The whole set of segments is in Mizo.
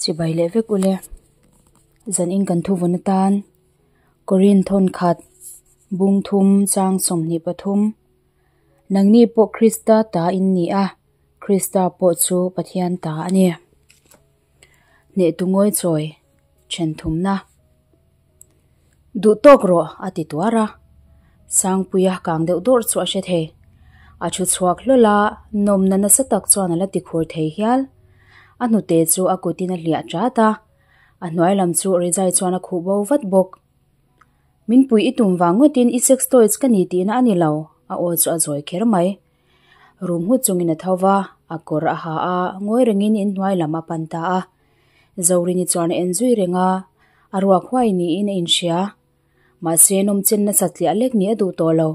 Chibai leh vek ule. Zan in kan thuvun atan Korin thawn khat bung thum chang 23 Nangni pawh Krista ta in ni a, Krista pawh chu Pathian ta a ni. Hnehtu ngawi chawi then thumna. Duh tawk rawh a ti tuar a. Sangpuia kang deuh dawrh chu a hre thei. A thu chhuak hlawl a, nawmna nasa tak chuan a la ti khur thei hial. A hnute chu a kutin a hliah chat a, a hnuai lam chu rizai chuan a khuh bo vat bawk. Min pui i tum vang ngawtin i sex toys ka ni tihna a ni lo, a aw chu a zawi kher mai. Rum nghut chungin a tho va, a kawr a ha a, ngawi rengin inhnuai lam a pan ta a. Zorini chuan a en zui reng a, a ruak huai niin a inhria. Mahse, nawmchen nasa tliah lek nih a duh tawh lo.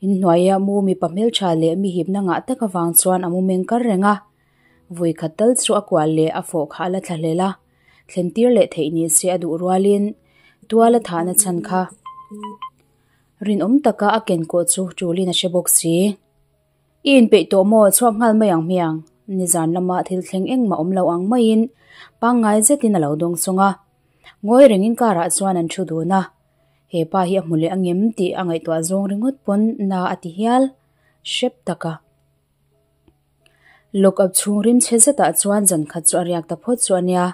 Inhnuaia mu mipa hmeltha leh mi hipna ngah tak avang chuan a mu meng kar reng a. Vui khat tal chu a kuah leh a fawh kha a la thla hlel a, thlen tir leh theih ni se a duh rualin tual a thahna chhan kha rinawm taka a ken kawh chu tulin a hre bawk si. I inpeih tawh maw? Chhuak nghal mai ang hmiang. Nizan lama thil thleng engmah awm lo ang maiin pangngai zetin a lo dawng sawng a. Ngawi rengin car ah chuan an thu dun a. He pa hi a hmu leh angem tih a ngaihtuah zawng ringawt pawn na a ti hial hrep tak a. Lock up chhung rim chhe zetah chuan zan khat chu a riak ta phawt chu a nia.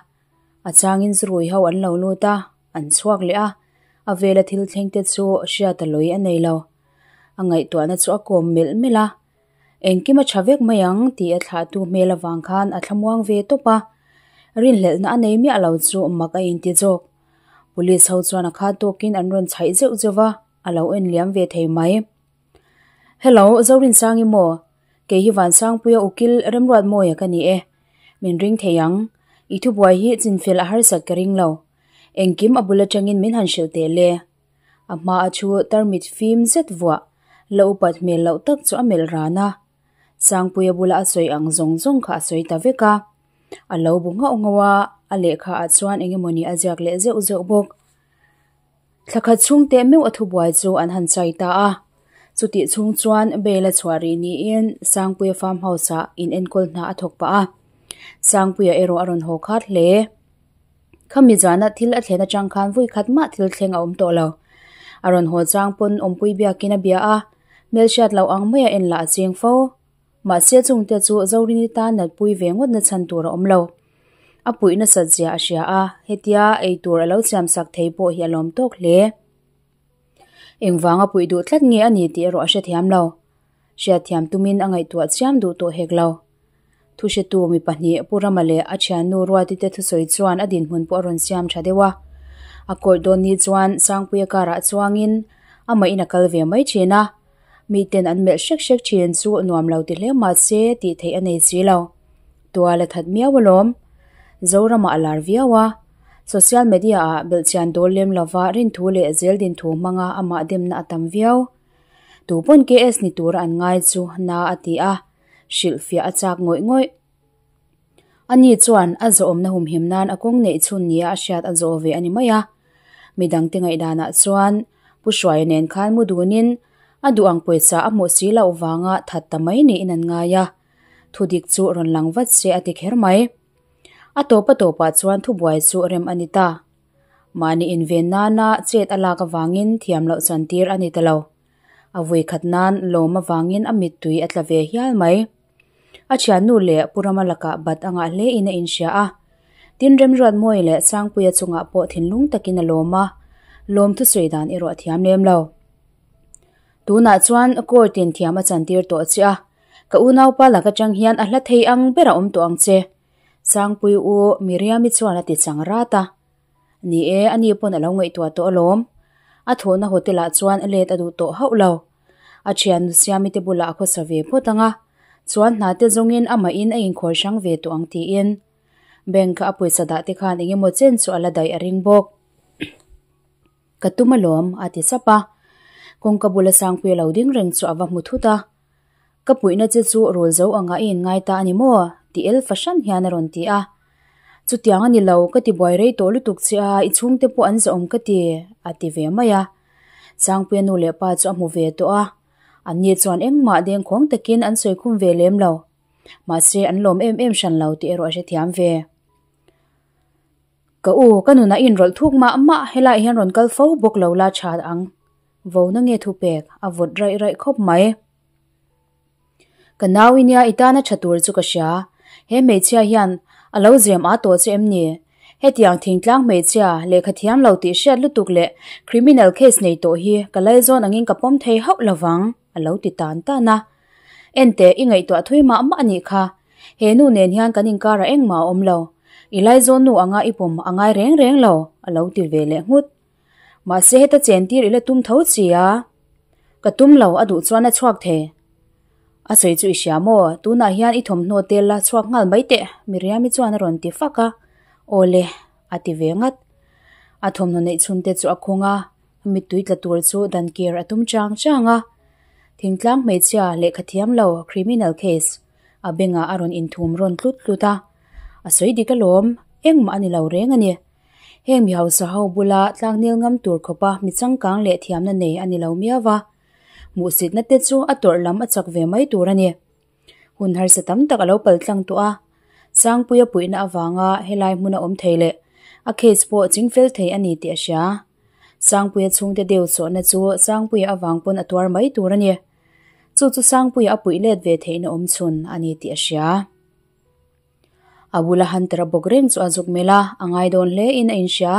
A changin zurui ho an lo lut a, an chhuak leh a, a vela thil thleng te chu hriat a lawi a nei lo. A ngaihtuahna chu a kawm melh melh a, Engkim a tha vek mai ang tih a thlahtu hmel avang khan a thlamuang ve tawp a, rinhlelhna a nei miah lo chu mak a inti zawk. Police ho chuan a khat tawkin an rawn chhaih zeuh zeuh va, a lo en liam ve thei mai. Hello, Zorinsangi maw? Kei hi Vansangpuia ukil Remruatmawia ka ni e. Min ring thei ang. I thubuai hi chinfel a harsat ka ring lo. Engkim a bul atangin min han hrilh teh le. A hma a thu tarmit fim zet vuah, la upat hmel loh tak chu a melh ran a. Sangpuia bula a sawi ang zawng zawng kha a sawi ta vek a. A lo bu nghauh nghauh a, a lehkha ah chuan engemawni a ziak leh zeuh zeuh bawk. Thla khat chhung teh meuh a thubuai chu an han chai ta a. Chutih chhung chuan bail a chhuah rih niin Sangpuia farm house ah in enkawl hna a thawk pah a. Sangpuia erawh a rawn haw khat hle. Khami zana thil a thlen atang khan vui khat mah thil thleng a awm tawh lo. A rawn haw chang pawn awmpui biakin a bia a, hmelhriat loh ang maia en lah a cheng fo. Mahse chungte chu Zorini tan natpui ve ngawt na chhan tur a awm lo. A puih nasat zia a hria a, hetia ei tur a lo siam sak thei pawh hi a lawm tawk hle. Engvanga puih duh tlat nge a ni tih erawh a hrethiam lo. Hriatthiam tumin a ngaihtuah chiam duh tawh hek lo. Thuhretu mi pahnih Pu Rama leh a thiannu Ruati te thusawi chuan a dinhmun pawh a rawn siam tha deuh a. A court dawn ni chuan Sangpuia car ah chuangin amah in a kal ve mai thin a. Miten an melh hrek hrek thin chu nuam lo ti hle mah se tih theih a nei si lo. Tual a that miau alawm. Zoramah a lar viau a. Social media ah belhchian dawl lem lova rinthu leh zeldin thu hmanga amah demna a tam viau. Tu pawn KS ni tura an ngai chu na a ti a, hrilhfiah a chak ngawih ngawih. Ani chuan a zawhawmna humhim nan a kawng neih chhun nia a hriat a zawh ve a ni mai a. Midangte ngaihdanah chuan Pu Hruaia nen khan mu dunin a duh ang pawisa a hmuh si loh vanga that ta mai niin an ngai a. Thudik chu rawn lang vat se a ti kher mai. A tawp a tawpah chuan thubuai chu rem a ni ta. Mahni inven nana chet a lak avangin thiam loh chantir a ni ta lo. A vui khat nan lawm avangin a mittui a tla ve hial mai. A thiannu leh Pu Rama lakah bat a ngah hle in a inhria a. Tin Remruatmawii leh Sangpuia chungah pawh thinlung takin a lawm a, lawm thusawi dan erawh a thiam lem lo. Tunah chuan court in thiam a chantir tawh che a, ka unaupa lak atang hian a hla thei ang ber a awm tawh ang che. Sangpui u Miriami chuan a ti chang rat a. Ni e, ani pawn a lo ngaihtuah tawh alawm. A thawhna hotel ah chuan let a duh tawh hauh lo. A thiannu Siami te bulah a khawsa ve phawt ang a, chuan hna te zawngin amah in a inkhawi hrang ve tawh ang tiin. Bank a a pawisa dah te khan eng emaw chen chu a la daih a ring bawk. Ka tum alawm, a ti sap a. Kawngka bula Sangpuia lo ding reng chu a va hmu thut a. Ka puihna che chu rawl zo anga i inngai ta a ni maw? Ti el fahran hian a rawn ti a. Chutiang a ni lo, ka ti buai rei tawh lutuk che a, i chhungte pawh an zawhawm ka ti, a ti ve mai a. Sangpuia nu leh pa chu a hmu ve tawh a, anni chuan engmah dengkhawng takin an sawi khum ve lem lo. Mahse, an lawm em em hran lo tih erawh a hrethiam ve. Ka u, ka nunah i inrawlh thuk mah mah, helaiah hian rawn kal fo bawk lo la tha ang. Vo na nge thupek, a vawt raih raih khawp mai. Ka nau i nia i tana tha tur chu ka hria. He hmeichhia hian a lo zem a tawh che em ni? Hetiang thingtlang hmeichhia lehkha thiam lo tih hriat lutuk leh criminal case nei tawh hi ka laizawn angin ka pawm thei hauh lovang, a lo ti tan tan a. Enteh, i ngaihtuah thui mah mah a nih kha. He nu nen hian kan inkarah engmah a awm lo. I laizawn nu anga i pawm a ngai reng reng lo, a lo ti ve leh nghut. Mahse heta chentir i la tum tho chi a. Ka tum lo, a duh chuan a chhuak thei. A sawi chu i hria maw? Tunah hian i thawmhnaw tel la chhuak nghal mai teh, Miriami chuan a rawn ti fak a. Aw le, a ti ve ngat. A thawmhnaw neih chhun te chu a khung a, a mittui tla tur chu dan kir a tum chang chang a. Thingtlang hmeichhia lehkha thiam lo, criminal case, a bengah a rawn inthum rawn tlut tlut a. A sawi dik alawm, engmah a ni lo reng a ni. Heng mi hausa ho bula tlangnel ngam tur khawpa mi changkang leh thiamna nei a ni lo miau va, hmuhsitna te chu a tawrh lam a chak ve mai tur a ni. Hun harsa tam tak a lo pal tlang tawh a, Sangpuia puihna avanga helai hmuna awm thei leh a case pawh chingfel thei a ni tih a hria. Sangpuia chhungte deu sawhna chu Sangpuia avang pawn a tuar mai tur a ni. Chu chu Sangpuia a puih let ve theihna awmchhun a ni tih a hria. A bula Hunter-a bawk reng chu a zuk melh a, a ngai dawn hle in a inhria.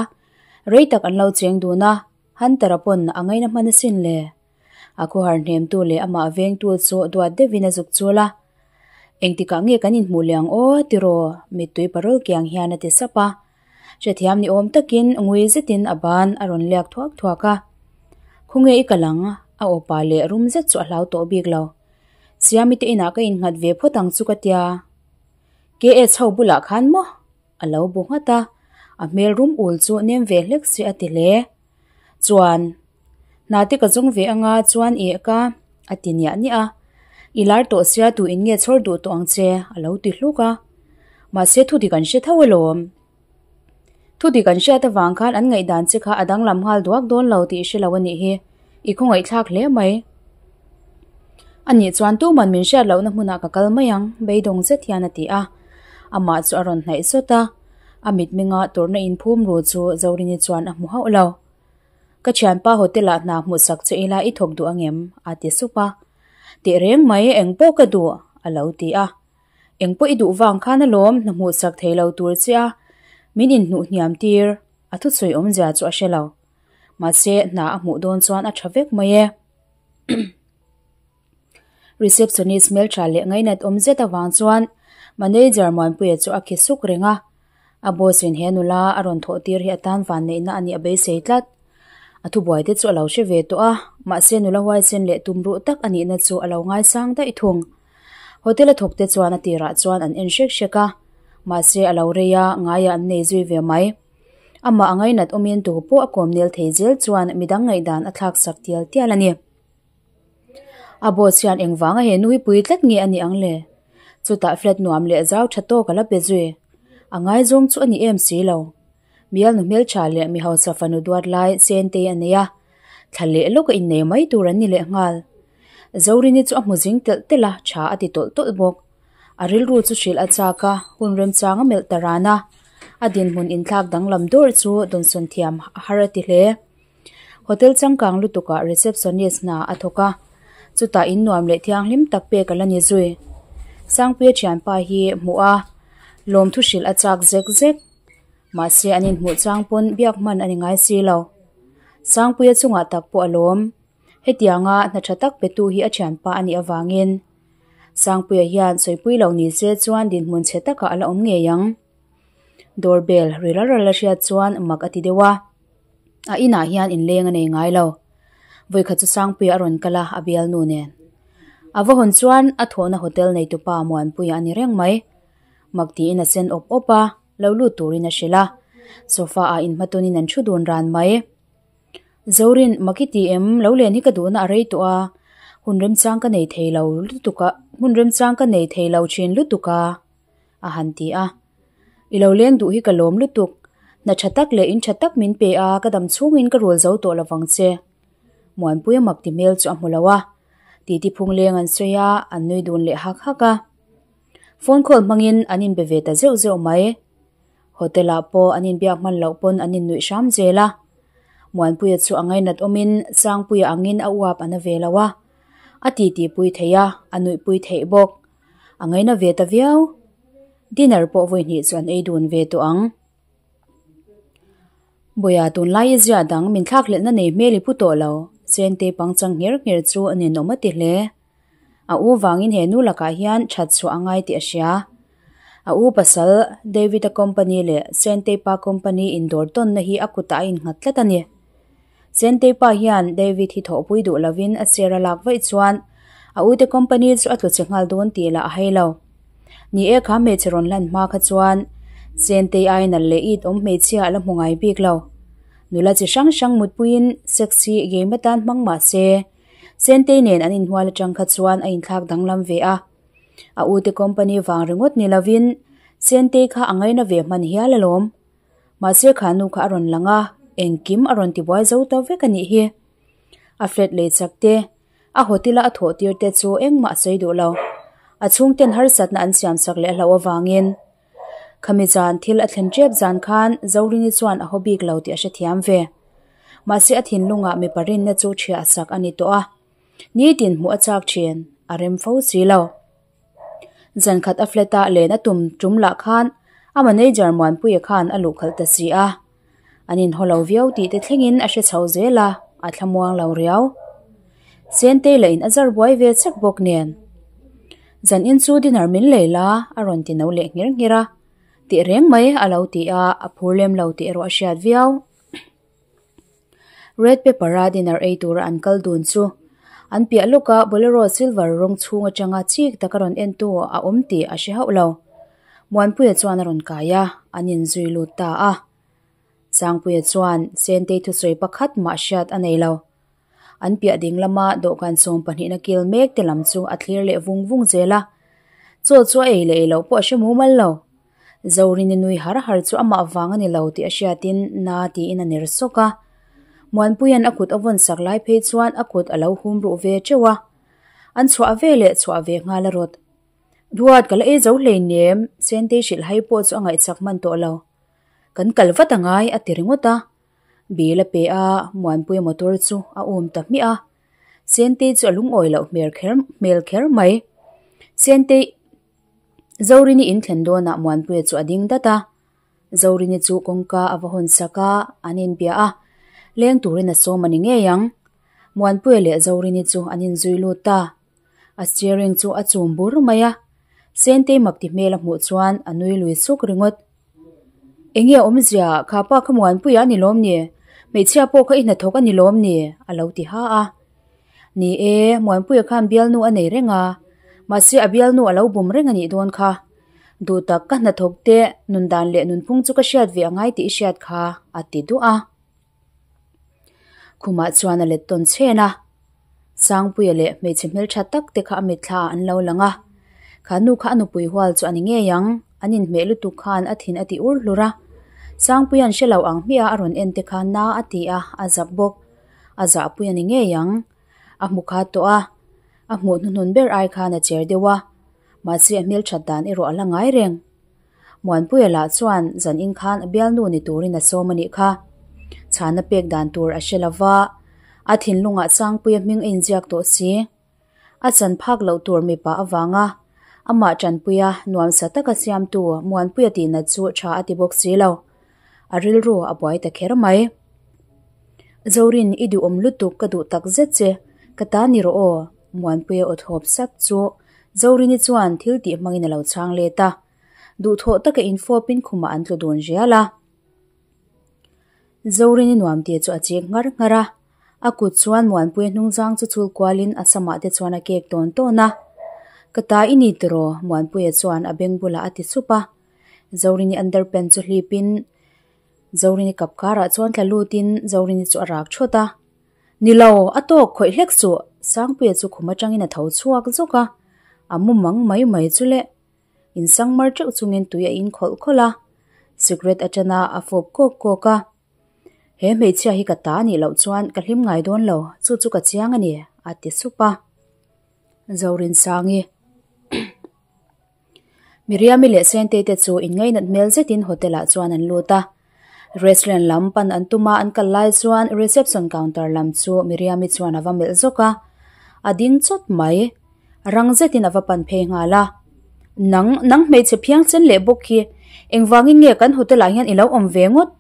Rei tak an lo cheng dun a, Hunter-a pawn a ngaina hman asin le. A khawhar hnemtu leh amah vengtu chu duat deuhin a zuk chul a. Engtikah nge kan inhmuh leh ang aw tiraw? Mittui parawl kiang hian a ti sap a. Hrethiam ni awm takin ngui zetin a ban a rawn liak thuak thuak a. Khawnge i kal ang? A awpa leh rum zet chu a hlau tawh bik lo. Siami te inah ka innghat ve phawt ang chu ka tia. KS ho bulah khan maw? A lo bu nghat a, a hmel rum ul chu nem ve hlek se a ti hle. Chuan, hna te ka zawng ve anga chuan ih ka a ti niah niah a. I lar tawh sia tu in nge chhawr duh tawh ang che? A lo ti hluk a. Mahse thu dik an hre tho alawm. Thu dik an hriat avang khan an ngaihdan che kha a danglam nghal duak dawn lo tih i hre lo a nih hi. I khawngaihthlak hle mai. A nih chuan tuman min hriat lohna hmunah ka kal mai ang, beidawng zet hian a ti a. Amah chu a rawn hnaih sawt a, a mitmenga tawrhna inphum ru chu Zorini chuan a hmu hauh lo. Ka thianpa hotel ah hna hmuhsak che ila i thawk duh angem? a ti sup a. Teh reng mai, eng pawh ka duh, a lo ti a. Eng pawh i duh vang khan alawm hna hmuhsak thei lo tur che a, min inhnuh hniam tir, a thusawi awmzia chu a hre lo. Mahse, hna a hmuh dawn chuan a tha vek mai e. Receptionist hmeltha leh ngainat awm zet avang chuan manager Muanpuia chu a khi suk reng a. A boss in he nula a rawn thawh tir hi a tan van neihna a nih a beisei tlat. A thubuai te chu a lo hre ve tawh a, mahse nula huaisen leh tumruh tak a nihna chu a lo ngaisang daih thung. Hotel a thawk te chuan a tirah chuan an en hrek hrek a, mahse a lo rei a, ngaiah an nei zui ve mai. Amah a ngainat awmin tu pawh a kawm nel thei zel chuan midang ngaihdan a thlak sak tial tial a ni. A boss hian engvanga he nui pui tlat nge a nih ang le? Chutah flat nuam leh zau tha tawk a la pe zui. A ngaizawng chu a ni em si lo. Bialnu hmeltha leh mi hausa fanu duat lai Sentei a nei a, thla leh lawk a innei mai tur an ni leh nghal. Zorini chu a hmu zing telh telh a, tha a ti tawlh tawlh bawk. A rilru chu hrilh a chak a, hun remchang a melh ta ran a. A dinhmun inthlak danglam dawr chu dawnsawn thiam a har a ti hle. Hotel changkang lutukah receptionist hna a thawk a, chutah in nuam leh thianghlim tak pek a la ni zui. Sangpuia thianpa hi hmuh a, lawmthu hrilh a chak zek zek. Mahse an inhmuh chang pawn biak hman a ni ngai si lo. Sangpuia chungah tak pawh a lawm. Hetianga hna tha tak petu hi a thianpa a nih avangin Sangpuia hian sawipui lo ni se chuan dinhmun chhe takah a la awm ngei ang. Doorbell ri ral ral a hriat chuan mak a ti deuh a. A inah hian inleng a nei ngai lo. Vawikhat chu Sangpuia a rawn kal a, a bialnu nen. A va hawn chuan a thawhna hotel neitupa Muanpuia a ni reng mai. Mak tiin a sen awp awp a, lo lut turin a hrilh a. Sofa ah inhmatawnin an thu dun ran mai. Zorin, mak i ti em? Lo len hi ka duhna a rei tawh a, hun remchang ka nei thei lo lutuk a, hun remchang ka nei thei lo thin lutuk a, a han ti a. I lo leng duh hi ka lawm lutuk. Hna tha tak leh in tha tak min pe a, ka dam chhungin ka rul zo tawh lovang che. Muanpuia mak ti hmel chu a hmu lo a. Titi phung leng an sawi a, an nui dun leh hak hak a. Phone call hmangin an inbe ve ta zeuh zeuh mai. Hotel-ah pawh an inbiak hman loh pawn an innuih hram zel a. Muanpuia chu a ngainat awmin Sangpuia angin a uap a na ve lo a. A titipui thei a, a nuihpui theih bawk. A ngaina ve ta viau. Dinner pawh vawi hnih chu an ei dun ve tawh ang. Bawiha tunlai i ziah dang min thlakhlelhna nei hmel i pu tawh lo, Sente pangchang ngher ngher chu a ninawm a ti hle. A u vangin he nu lakah hian that chhuah a ngai tih a hria. A u pasal David-a company leh Sentei pa company indawr tawnna hi a kutah a innghat tlat a ni. Sentei pa hian David hi thawhpui duh lovin a chair a lak vaih chuan a ute company chu a tlu che nghal dawn tih lah a hai lo. Ni e kha hmeichhe rawn lan hma kha chuan Sentei ai nalh leh it awm hmeichhia a la hmu ngai bik lo. Nula chi hrang hrang mutpuiin sex hi game atan hmang mah se Sentei nen an inhual atang kha chuan a inthlak danglam ve a. A ute company vang ringawt ni lovin Sentei kha a ngaina ve hman hial alawm. Mahse kha nu kha a rawn lang a, engkim a rawn tibuai zo ta vek a nih hi. A flat lei chak te, a hotel a a thawh tir te chu engmah a sawi duh lo. A chhungten harsatna an siam sak leh hlauh avangin Khami zan thil a thlen tep zan khan Zorini chuan a haw bik lo tih a hrethiam ve. Mahse a thinlungah mipa rinna chu thiah sak a ni tawh a. Nitin hmuh a chak thin, a rem fo si lo. Zan khat a flat a len a tum tum lah khan a manager Muanpuia khan a luh khalh ta si a. An inhaw lo viau tih te thlengin a hre chho zel a, a thlamuang lo riau. Sentei lah in a zar buai ve chek bawk nen. Zan in chu dinner min lei la a rawn ti no leh ngher ngher a, tih reng mai a lo ti a, a phur lem lo tih erawh a hriat viau. Red pepper a dinner ei tura an kal dun chu an piah lawka bolero silver rawng chhung atanga chik taka rawn en tu a awm tih a hre hauh lo. Muanpuia chuan a rawn kai a, an inzui lut ta a. Sangpuia chuan Sentei thusawi pakhat mah hriat a nei lo. An piah ding lama dawhkan sawm pahnihna kil mek te lam chu a thlir leh vung vung zel a. Chaw chu a ei leh ei loh pawh a hre mumal lo. Zorini nui har har chu amah vang a ni lo tih a hriatin na tiin a ner sawk a. Muanpuia'n a kut a vawn sak lai phei chuan a kut a lo hum ruh ve teuh a. An chhuah ve leh chhuah ve nghal a rawt. Duat ka la ei zo hleinem, Sentei hrilh hai pawh chu a ngaihchak hman tawh lo. Kan kal vat a ngai a ti ringawt a. Bill a pe a, Muanpuia motor chu a um ta hmiah a. Sentei chu a lungawi loh hmel kher hmel kher mai. Sentei Zorini in thlen dawnah Muanpuia chu a ding dat a. Zorini chu kawngka a va hawn sak a, an inbia a. Leng turin a sawm a ni ngei ang. Muanpuia leh Zorini chu an inzui lut ta. A steering chu a chum bur mai a, Sentei mak ti hmel a hmuh chuan a nui lui suk ringawt. Enge awmzia, kha pa kha Muanpuia a ni lawm ni? Hmeichhia pawh kha i hnathawk a ni lawm ni? a lo ti ha a. Ni e, Muanpuia khan bialnu a nei reng a, mahse a bialnu a lo bum reng a nih dawn kha. Duh tak ka hnathawk te nun dan leh nunphung chu ka hriat ve a ngai tih i hriat kha, a ti duah a. Khumah chuan a let tawn chhen a. Sangpuia leh hmeichhe hmeltha tak te kha a mitthla ah an lo lang a. Kha nu kha a nupui hual chu a ni ngei ang, an inhmeh lutuk khan a thin a ti ur hlur a. Sangpuia'n hre lo ang hmiah a rawn en te kha na a ti a, a zak bawk. A zahpui a ni ngei ang. A hmu kha tawh a, a hmuh hnuhnun ber ai khan a cher deuh a. Mahse a hmelthat dan erawh a la ngai reng. Muanpuia lah chuan zan in khan a bialnu ni turin a sawm a nih kha. Chhana pek dan tur a hre lova, a thinlungah Sangpuia hming a inziak tawh si. A chan phak loh tur mipa avanga amah tanpuia nuamsa taka siamtu Muanpuia tihnat chu tha a ti bawk si lo. A rilru a buai ta kher mai. Zorin i duhawm lutuk ka duh tak zet che, ka ta ni rawh aw, Muanpuia aw thawp sap chu Zorini chuan thil tih hmangin a lo chhang let a, duhthawh taka infawpin khumah an tlu dun rial a. Zorini nuam tih chu a chik nghar nghar a, a kut chuan Muanpuia hnungzang chu chul kualin a samah te chuan a kek tawn tawn a. Ka ta i ni tiraw? Muanpuia chuan a beng bulah a ti sup a. Zorini underpant chu hlipin Zorini kap karah chuan tla lutin Zorini chu a rak thawt a. Ni lo, a tawk khawih hlek suh, Sangpuia chu khum atangin a tho chhuak zawk a, a mu mang mai mai chu le. Insang mar teuh chungin tui a in khawlh khawlh a, cigarette atana a fawp kawk kawk a. He hmeichhia hi ka ta anih loh chuan ka hlim ngai dawn lo, chu chu ka chiang a ni, a ti sup a. Zorinsangi. Miriami leh Sentei te chu inngainat hmel zetin hotel ah chuan an lut a. Restaurant lam pan an tum a, an kal lai chuan reception counter lam chu Miriami chuan a va melh zawk a, a ding chawt mai. Rang zetin a va pan phei nghal a. Nang, nang hmeichhe phiang chen leh bawk hi, engvangin nge kan hotel ah hian i lo awm ve ngawt?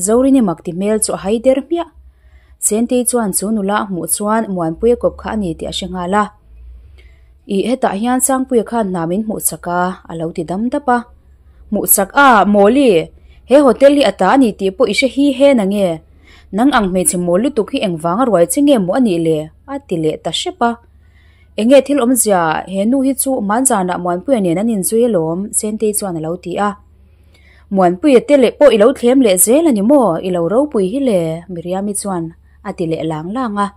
Zorini mak ti hmel chu a hai der hmiah. Sentei chuan chu nula a hmuh chuan Muanpuia kawp kha a ni tih a hre nghal a. Ih, hetah hian Sangpuia khan hna min hmuh chak a, a lo ti dam dap a. Hmuh chak a, Mawli! He hotel hi a ta a ni tih pawh i hre hi he na nge? Nang ang hmeichhe mawl lutuk hi engvang a ruai che nge maw a nih le? a ti leh ta hrep a. Enge thil awmzia, he nu hi chu hmanzanah Muanpuia nen an inzui alawm, Sentei chuan a lo ti a. Muanpuia te leh pawh i lo thlem leh zel a ni maw? I lo ropui hi le, Miriami chuan a ti leh lang lang a.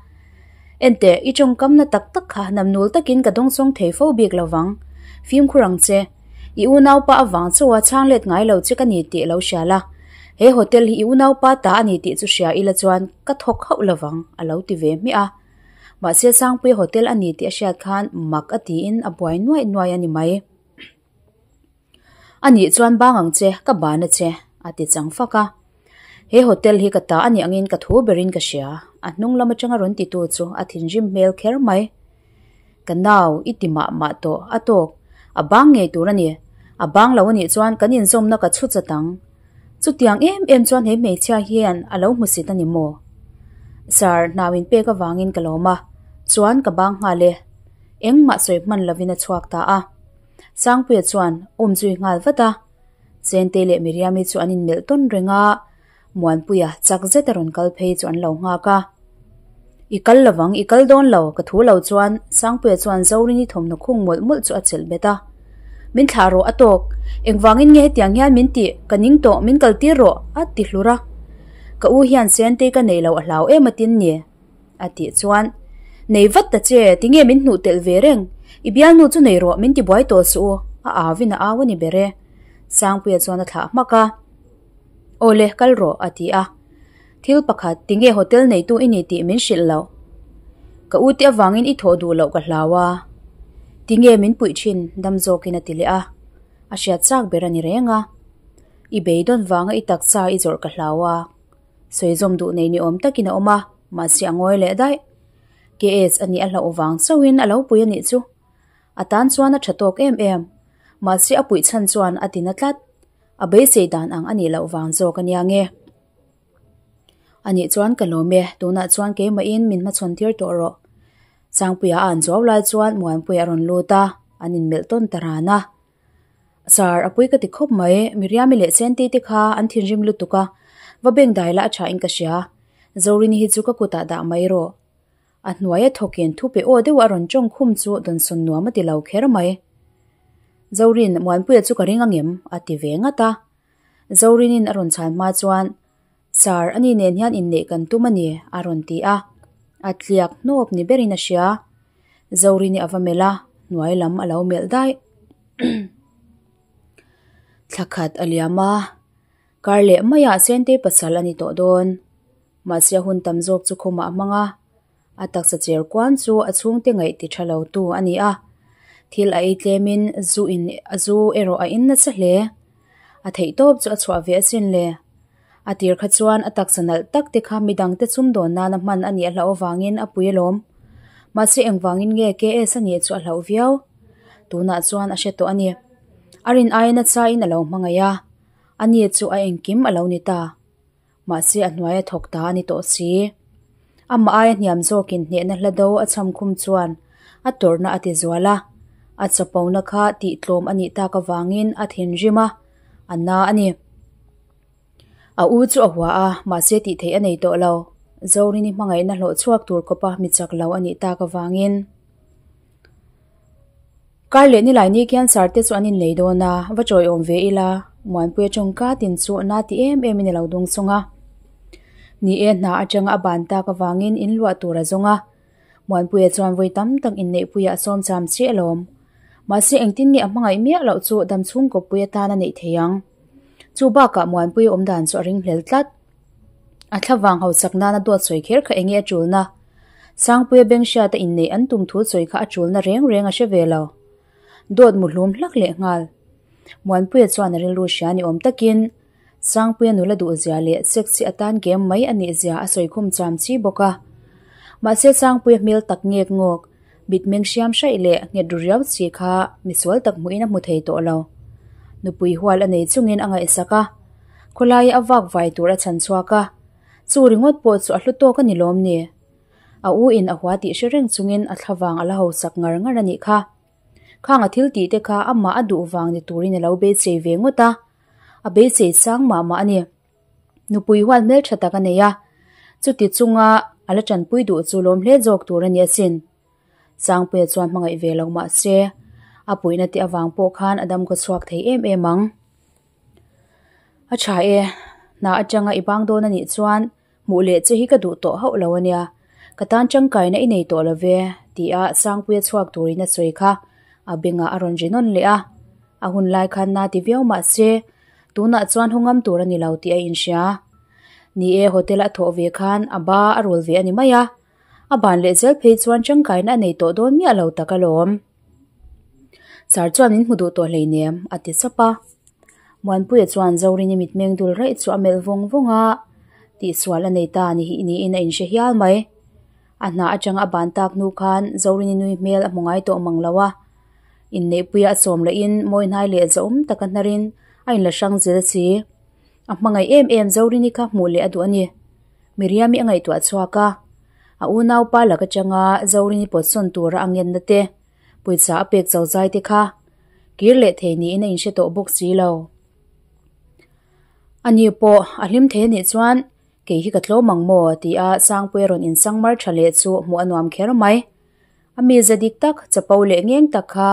Enteh, i tawngkamna tak tak kha namnul takin ka dawngsawng thei fo bik lo vang. Fimkhur ang che. I unaupa avang chauha chhang let ngai lo che ka ni tih lo hria la. He hotel hi i unaupa ta a ni tih chu hria ila chuan ka thawk hauh lo vang, a lo ti ve hmiah a. Mahse Sangpuia hotel a ni tih a hriat khan mak a tiin a buai nuaih nuaih a ni mai. A nih chuan bang ang che, ka ban a che, a ti chang fak a. He hotel hi ka ta a nih angin ka thu berin ka hria, a hnung lam atanga rawn titu chu a thinrim hmel kher mai. Ka nau, i ti mah mah tawh, a tawk. A bang ngei tur a ni. A bang lo a nih chuan kan inzawmna ka chhu chat ang. Chutiang em em chuan he hmeichhia hian a lo hmusit a ni maw? Sir, hnau in pek avangin ka lawm a, chuan ka bang nghal e. Engmah sawi hman lovin a chhuak ta a. Sangpuia chuan awm zui nghal vat a, Chente leh Miriami chu an inmelh tawn reng a, Muanpuia chak zet a rawn kal phei chu an lo nghak a. I kal lovang, i kal dawn lo, ka thu lo chuan Sangpuia chuan Zorini thawmhnaw khung mawlh mawlh chu a chelh bet a. Min thlah rawh a tawk, engvangin nge hetiang hian min tih, ka ning tawh, min kal tir rawh, a ti hlur a. Ka u hian Chente ka nei lo a hlau em atin ni. A tih chuan, Nei vat ta che, tinge min hnuh telh ve reng? I bialnu chu nei rawh, min ti buai tawh suh u, a au in a au a ni ber e. Sangpuia chuan a thlah hmak a. Aw le, kal rawh, a ti a. Thil pakhat, tinge hotel neitu i ni tih min hrilh loh? Ka u te avangin i thawh duh loh ka hlau a. Tinge min puih thin, dam zawkin a ti leh a. A hriat chak ber a ni reng a. I beidawn vanga i taksa i zawrh ka hlau a. Sawizawm duh nei ni awm takin a awm a, mahse a ngawi leh daih. KS a nih a hlauh vang chauhin a lo pui a nih chu. A tan chuan a tha tawk em em. Mahse a puih chhan chuan a ti na tlat. A beisei dan ang a nih loh vang zawk a nia nge. A nih chuan ka lawm e, tunah chuan keimahin min hmachhawn tir tawh rawh. Sangpuia a an zuau lai chuan Muanpuia a rawn lut a, an inmelh tawn ta ran a. Sir, a pui ka ti khawp mai, Miriami leh Sentei te kha an thinrim lutuk a, va beng dai la a tha in ka hria. Zorini hi chu ka kutah dah mai rawh. A hnuaia thawkin thu pe aw deuh a rawn tawng khum chu dawnsawn nuam a ti lo kher mai. Zorin, Muanpuia chu ka ring angem? a ti ve ngat a. Zorinin a rawn chhan hma chuan, Sir, ani nen hian inneih kan tum a ni, a rawn ti a. A tliak hnawp ni berin a hria. Zorini a va melh a, hnuai lam a lo melh daih. Thla khat a liam a, kar leh maiah Sentei pasal a ni tawh dawn. Mahse a hun tam zawk chu khumah a hmang a, a taksa cher kuan chu a chhungte ngaih ti tha lo tu a ni a. Thil a ei tlemin zu in zu erawh a in nasa hle. A theih tawp chu a chhuah ve asin le. A tir kha chuan a taksa nalh tak te kha midangte chumdawn nana hman a nih a hlauh avangin a pui alawm. Mahse engvangin nge KS a nih chu a hlauh viau. Tunah chuan a hre tawh a ni. A rin aiin a chain a lo hmangaih a, a ni chu a engkim a lo ni ta. Mahse a hnuai a thawk ta a ni tawh si. Amah aia hniam zawkin hnehna hla do a chham khum chuan a tawrhna a ti zual a, a chapona kha tihtlawm a nih tak avangin a thinrim a, a na a ni. A u chu a hua a, mahse tih theih a nei tawh lo. Zorini hmangaihna hlawh chhuak tur kawpa mi chak lo a nih tak avangin. Kar leh nilai ni khian sar te chu an innei dawn a, va chawiawm ve ila, Muanpuia tawngka tin chu na ti em em in a lo dung sawng a. Ni e, hna atanga a ban tak avangin in luah tur a zawng a. Muanpuia chuan vawi tam tak inneihpuiah a sawm cham chiah alawm. Mahse engtin nge a hmangaih miah loh chu damchhung kawppui atan a neih thei ang. Chu bakah Muanpuia awm dan chu a ringhlel tlat. A thlavang hausak nana dawt sawi kher kha enge a tulna? Sangpuia beng hriata inneih an tum thu sawi kha a tulna reng reng a hre ve lo. Dawt muhlum hlak leh nghal. Muanpuia chuan a rilru hria ni awm takin Sangpuia nula duhzia leh sex hi atan game mai a nihzia a sawi khum cham chi bawk a. Mahse Sangpuia hmel tak ngek ngawk, mitmeng hriam hraih leh nghet ru riau chi kha misual tak hmuhin a hmu thei tawh lo. Nupui hual a nei chungin a ngaihsak a, khawlaia a vak vai tur a chhan chhuak a, chu ringawt pawh chu a hlu tawk a ni lawm ni? A u in a hua tih hre reng chungin a thlavang a la hausak ngar ngar a nih kha. Khang a thil tih te kha amah a duh vang ni turin a lo beisei ve ngawt a, a beisei sang mah mah a ni. Nupui hual hmeltha tak a nei a, chuti chunga a la tanpui duh chu lawm hle zawk tur a ni asin. Sangpuia chuan hmangaih ve lo mah se, a puihna te avang pawh khan a damkaw chhuak thei em em ang. A tha e, hna atanga i bang dawn a nih chuan hmuh leh che hi ka duh tawh hauh lo a nia, ka tan tangkaina i nei tawh lo ve, tia Sangpuia chhuak turin a sawi kha a bengah a rawn ri nawn leh a. A hun lai khan na ti viau mah se, tunah chuan haw ngam tur a ni lo tih a inhria. Ni e, hotel a thawh ve khan a ba a rul ve a ni mai a, a ban leh zel phei chuan tangkaina a nei tawh dawn miah lo tak alawm. Sir chuan min hmu duh tawh hleinem, a ti sap a. Muanpuia chuan Zorini mitmeng dul raih chu a melh vawng vawng a, tihsual a nei ta ni hi niin a inhre hial mai. A hna atanga a ban tak hnu khan Zorini nui hmel a hmu ngai tawh mang lo a. Inneihpuia a sawm lahin mawi hnai leh zahawm taka hnarin a inla hrang zel si. A hmangaih em em Zorini kha hmuh leh a duh a ni. Miriami a ngaihtuah chhuak a, a unaupa lak atanga Zorini pawtsawn tura a ngenna te, pawisa a pek zo zai te kha kir leh thei niin a inhre tawh bawk si lo. Ani pawh a hlim thei anih chuan kei hi ka tlawm ang maw tia Sangpuia rawn insang mar tha leh chu hmuh a nuam kher mai. A mize dik tak, chapo leh ngeng tak kha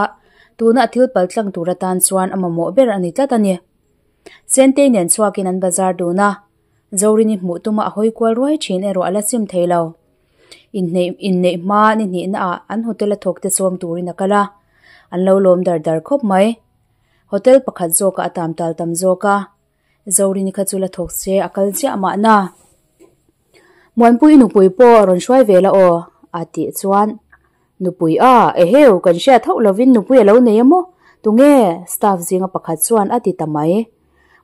tuna a thil paltlang tur atan chuan a mamawh ber a ni tlat a ni. Sentei nen chhuakin an bazar dun a, Zorini hmuh tuma a hawi kual ruai thin erawh a la sim thei lo. Inneih inneih hma ni hnihna ah an hotel a thawk te sawm turin a kal a, an lo lawm dar dar khawp mai. Hotel pakhat zawkah a tam tal tam zawk a, Zorini kha chu la thawk se a kal chiah mahna. Muanpui i nupui pawh a rawn hruai ve la aw, a tih chuan Nupui a, eheu, kan hriat hauh lovin nupui a lo nei a maw? Tunge? Staff zinga pakhat chuan a ti ta mai.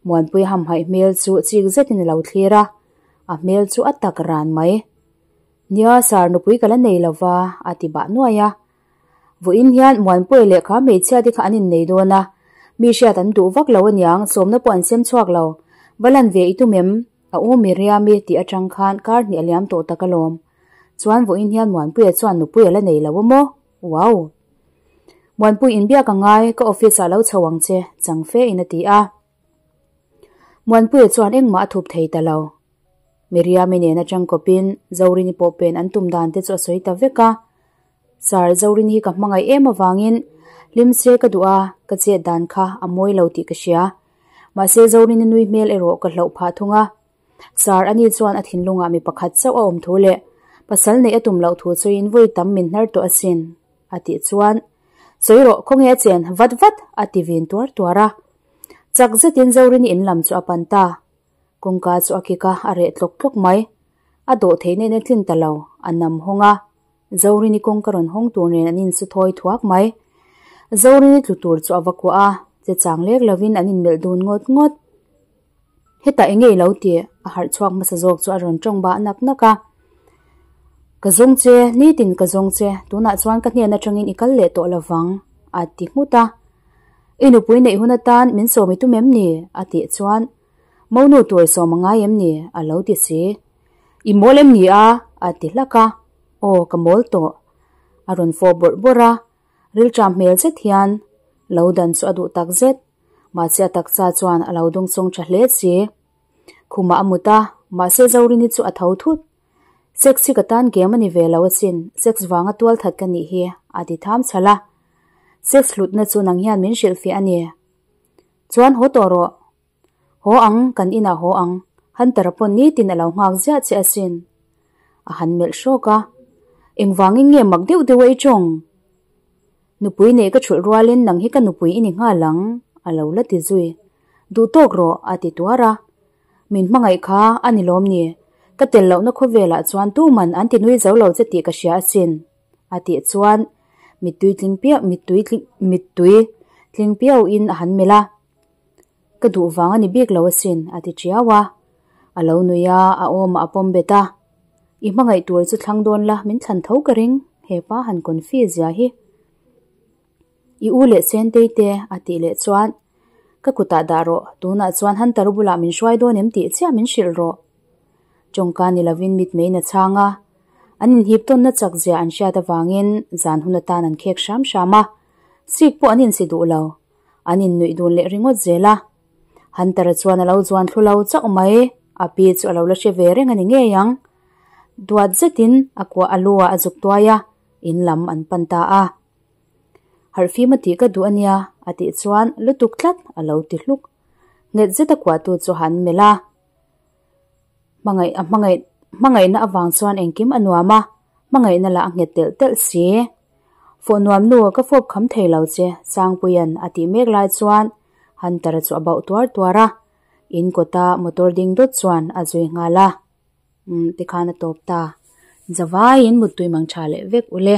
Muanpui hamhaih hmel chu chik zetin a lo thlir a, a hmel chu a tak ran mai. Nia, sir, nupui ka la nei lo va, a ti bah nuai a. Vawiin hian Muanpuia leh kha hmeichhia te kha an innei dawn a, mi hriat an duh vak lo aniang, sawmna pawh an sem chhuak lo. Va lan ve i tum em? A u Miriami tih atang khan kar hnih a liam tawh tak alawm. Chuan vawiin hian Muanpuia chuan nupui a la nei lo a maw? Wow! Muanpui inbiak a ngai, ka office ah lo chho ang che, chang fe in a ti a. Muanpuia chuan engmah a thup thei ta lo. Miriami nen atang kawpin Zorini pawh pen an tum dan te chu a sawi ta vek a. Sir, Zorini hi ka hmangaih em avangin hlim se ka duh a, ka chet dan kha a mawi lo tih ka hria. Mahse Zorini nui hmel erawh ka hlauh phah thung a. Sir, ani chuan a thinlungah mi pakhat chauh a awm thu leh pasal neih a tum loh thu chuin vawi tam min hnar tawh asin, a tih chuan, Sawi rawh, khawnge a chen vat vat, a ti vin tuar tuar a. Chak zetin Zorini in lam chu a pan ta. Kawngka chu a kik a, a reh tlawk tlawk mai. A dawh theih nen a tlin ta lo, a nam hawng a. Zorini kawngka rawn hawng tur nen an insu thawi thuak mai. Zorini tlu tur chu a va kuah a, che chang lek lovin an inmelh dun ngawt ngawt. Hetah eng nge i lo tih? A harh chhuak hmasa zawk chu a rawn tawng bah nak nak a. Ka zawng che, nitin ka zawng che, tunah chuan ka hnen atangin i kal leh tawh lovang, a ti nghut a. I nupui neih hun atan min sawm i tum em ni? a tih chuan, Monu tur sawm a ngai em ni? a lo ti si. I mawl em ni a? a ti hlak a. Aw, ka mawl tawh. A rawn fawh bawrh bawrh a, rilṭam hmel zet hian lo dan chu a duh tak zet. Mahse a taksa chuan a lo dawngsawng ṭha hle si. Khumah a mut a, mahse Zorini chu a tho thut. Sex hi ka tan game a ni ve lo asin, sex vanga tual that ka nih hi, a ti tham chhalh a. Sex hlutna chu nang hian min hrilhfiah a ni. Chuan haw tawh rawh. Haw ang, kan inah haw ang. Hunter-a pawn nitin a lo nghak ziah che asin. A han melh hrawk a. Engvangin nge mak deuh deuh a i tawng? Nupui neih ka thulh rualin nang hi ka nupui i ni nghal ang, a lo la ti zui. Duh tawk rawh, a ti tuar a. Min hmangaih kha a ni lawm ni? Ka tel lohna khawvelah chuan tuman an ti nui zo lo che tih ka hria asin, a tih chuan mittui tling piau mittui tling mittui tling piauin a han melh a. Ka duh vang a ni bik lo asin, a ti tiau a. A lo nui a, a awmah a pawm bet a. I hmangaih tur chu thlang dawn la, min thlan tho ka ring, he pa han confi zia hi. I u leh Sentei te, a tih leh chuan, Ka kutah dah rawh, tunah chuan Hunter bulah min hruai dawn em tih chiah min hrilh rawh. Tawngka ni lovin mitmeiin a chhang a, an inhip tawnna chak zia an hriat avangin zan hun atan an khek hram hram a, sik pawh an insi duh lo. An innuih dun leh ringawt zel a. Hunter-a chuan a lo zuan thlu lo chauh mai, a pi chu a lo la hre ve reng a ni ngei ang. Duat zetin a kuah a lu ah a zuk tuai a, in lam an pan ta a. Harhfim a tih ka duh a nia, a tih chuan lutuk tlat a lo ti hluk. Nghet zeta kuahtu chu han melh a. Hmangaih a hmangaih hmangaihna avang chuan engkim a nuam a, hmangaihna lah a nghet telh telh si. Fawh nuam nu ka fawp kham thei lo che, Sangpuia'n a tih mek lai chuan Hunter-a chu a bauh tuar tuar a, in kawta motor ding dawt chuan a zui nghal a. Umm tikhan a tawp ta. Zavaiin muttui mang tha leh vek ule.